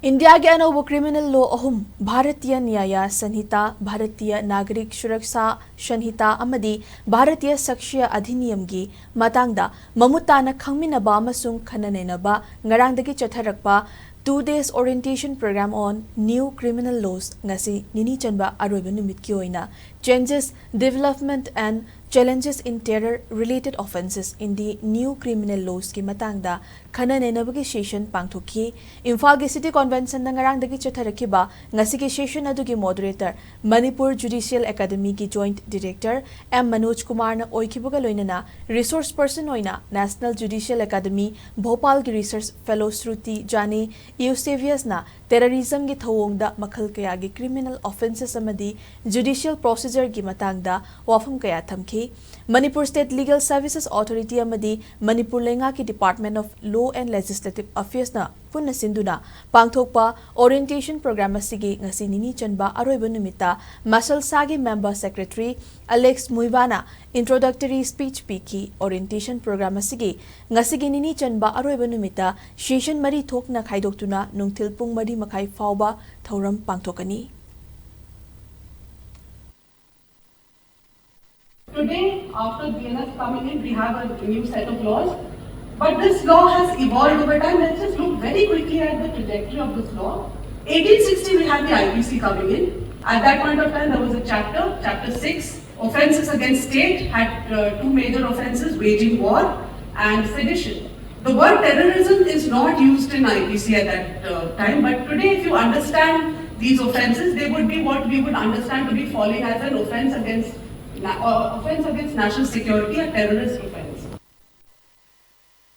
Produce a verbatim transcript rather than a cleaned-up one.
ꯏꯟꯗꯤꯌꯥꯒꯤ ꯑꯅꯧꯕ criminal law ꯑꯍꯨꯝ, ꯚꯥꯔꯇꯤꯌ ꯅ꯭ꯌꯥꯌ ꯁꯟꯍꯤꯇꯥ, ꯚꯥꯔꯇꯤꯌ ꯅꯥꯒꯔꯤꯛ ꯁꯨꯔꯛꯁꯥ ꯁꯟꯍꯤꯇꯥ ꯑꯃꯗꯤ ꯚꯥꯔꯇꯤꯌ ꯁꯥꯛꯁ꯭ꯌ ꯑꯙꯤꯅꯤꯌꯝꯒꯤ ꯃꯇꯥꯡꯗ ꯃꯃꯨꯠ ꯇꯥꯅ ꯈꯪꯃꯤꯟꯅꯕ ꯑꯃꯁꯨꯡ ꯈꯟꯅ ꯅꯩꯅꯕ ꯉꯔꯥꯡꯗꯒꯤ ꯆꯠꯊꯔꯛꯄ Two Days Orientation Program on New Criminal Laws ꯉꯁꯤ ꯅꯤꯅꯤ ꯆꯟꯕ ꯑꯔꯣꯏꯕ ꯅꯨꯃꯤꯠꯀꯤ ꯑꯣꯏꯅ Changes, Development and Challenges in Terror Related Offences in the New Criminal Lawsꯀꯤ ꯃꯇꯥꯡꯗ ꯈꯟꯅ ꯅꯩꯅꯕꯒꯤ session ꯄꯥꯡꯊꯣꯛꯈꯤ꯫ ꯏꯝꯐꯥꯜꯒꯤ City Conventionꯗ ꯉꯔꯥꯡꯗꯒꯤ ꯆꯠꯊꯔꯛꯈꯤꯕ ꯉꯁꯤꯒꯤ session ꯑꯗꯨꯒꯤ moderator, ꯃꯅꯤꯄꯨꯔ Judicial Academyꯒꯤ Joint Director ꯑꯦꯝ ꯃꯅꯣꯖ ꯀꯨꯃꯥꯔꯅ ꯑꯣꯏꯈꯤꯕꯒ ꯂꯣꯏꯅꯅ resource person ꯑꯣꯏꯅ National Judicial Academy ꯚꯣꯄꯥꯜꯒꯤ research fellow Shruti ꯖꯥꯅꯤ ꯏꯎꯁꯦꯚꯤꯌꯁꯅ terrorismꯒꯤ ꯊꯧꯑꯣꯡꯗ ꯃꯈꯜ ꯀꯌꯥꯒꯤ criminal offences ꯑꯃꯗꯤ judicial procedureꯒꯤ ꯃꯇꯥꯡꯗ ꯋꯥꯐꯝ ꯀꯌꯥ ꯊꯝꯈꯤ꯫ Manipur State Legal Services Authority ꯑꯃꯗꯤ ꯃꯅꯤꯄꯨꯔ ꯂꯩꯉꯥꯛꯀꯤ Department of Law and Legislative Affairsꯅ ꯄꯨꯟꯅ ꯁꯤꯟꯗꯨꯅ ꯄꯥꯡꯊꯣꯛꯄ orientation program ꯑꯁꯤꯒꯤ ꯉꯁꯤ ꯅꯤꯅꯤ ꯆꯟꯕ ꯑꯔꯣꯏꯕ ꯅꯨꯃꯤꯠꯇ ꯃꯁꯜꯁꯥꯒꯤ member secretary Alex ꯃꯨꯏꯕꯥꯅ introductory speech ꯄꯤꯈꯤ꯫ Orientation program ꯑꯁꯤꯒꯤ ꯉꯁꯤꯒꯤ ꯅꯤꯅꯤ ꯆꯟꯕ ꯑꯔꯣꯏꯕ ꯅꯨꯃꯤꯠꯇ session ꯃꯔꯤ ꯊꯣꯛꯅ ꯈꯥꯏꯗꯣꯛꯇꯨꯅ ꯅꯨꯡꯊꯤꯜ ꯄꯨꯡ ꯃꯔꯤ ꯃꯈꯥꯏ ꯐꯥꯎꯕ ꯊꯧꯔꯝ ꯄꯥꯡꯊꯣꯛꯀꯅꯤ꯫ Today, after B N S coming in, we have a new set of laws. But this law has evolved over time. Let's just look very quickly at the trajectory of this law. Eighteen sixty, we had the I P C coming in. At that point of time, there was a chapter, chapter six, offences against state, had uh, two major offences, waging war and sedition. The word terrorism is not used in I P C at that uh, time, but today, if you understand these offences, they would be what we would understand to be falling as an offence against na- uh, offence against national security, a terrorist offence.